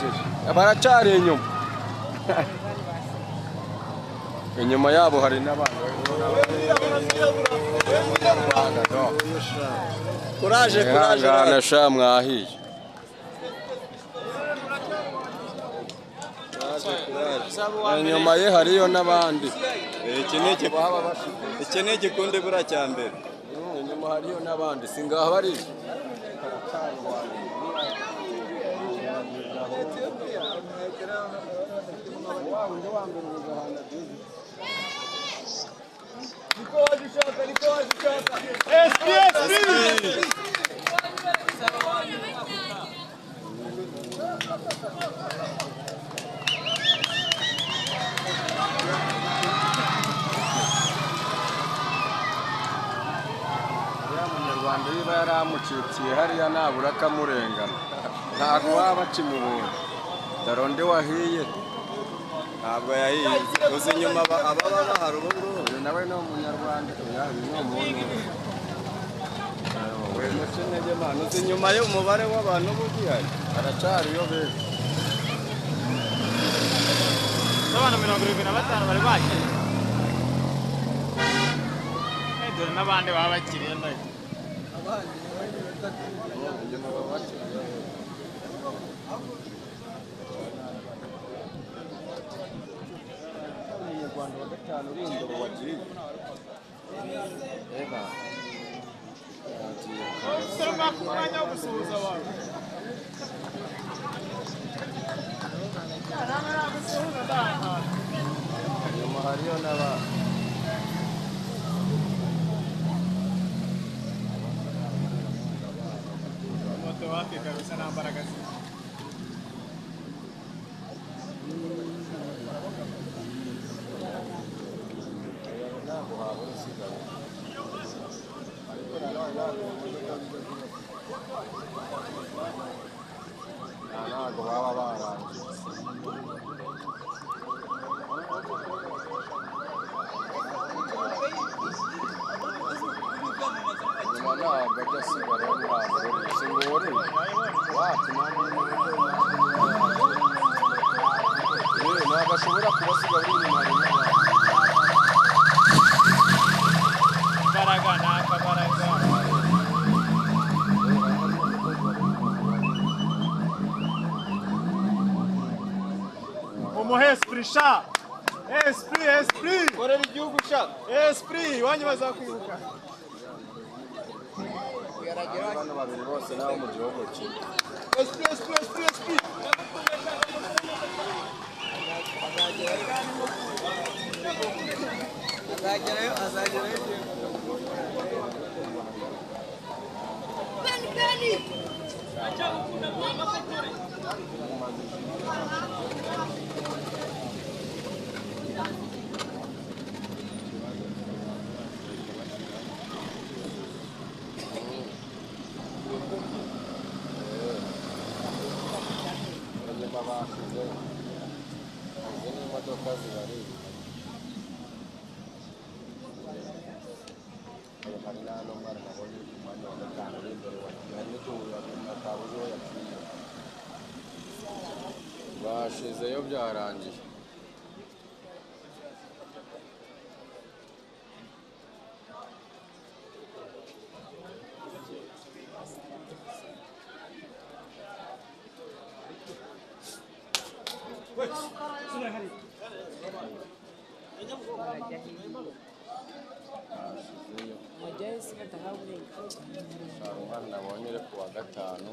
Byarangiye, baracyari inyuma. Inyuma yabo hari n'abandi. Kuraje, kuraje. Ihangane sha, mwahiye. Inyuma ye hariyo n'abandi. Iki ni igikundi buriya cya mbere. Inyuma hariyo n'abandi, si ngaha bari. Uriya munyarwanda niba yaramucikiye hariya nabura akamurengana, ntabwo waba akimubonye. Dore undi wahiye. Ntabwo yahiye, uzi inyuma ababa bahari ubu ngubu. Uyu nawe ni umunyarwanda, uyu ni umuntu. We muce intege mani, uzi inyuma y'umubare w'abantu uba ugihari. Haracyariyo benshi. Abantu 75 bari bakiriye. Dore n'abandi baba bakiriye nayo. Inyuma baba bakiriye. Umunyarwanda wa gatanu uri imbere wagiye. Eba. Yagiye. Umwanya wo gusuhuza abantu. Inyuma hariyo n'abandi. Moto wapi kabisa nta mbaraga zifite. Ntabwo habura usigaye. Ariko nanone ntabwo imodoka zijya zibasiga. Ntabwo baba barangiye. Nyuma ntabwo ajya asigara ntabwo singore wacu ntabwo ntabwo ashobora kubasiga buri inyuma, hari n'abandi. Imbaraga ni akabaraga. Umuhe esprit sha! Esprit, esprit! Korera igihugu sha. Esprit! Iwanyu bazakwibuka. Bano babiri bose nabo mu gihugu kimwe. Esprit, esprit, esprit, esprit! Azagerayo, azagerayo. Inyuma basize izi ni imodoka zibari inyuma. Ayo hari n'ano mwana nabonye uri ku mwanya wa gatanu uri imbere wagiye, hari n'utubuye atabuze uwo yaciye. Bashizeyo byarangiye. Bashizeyo. Hari umwana nabonye uri ku wa gatanu.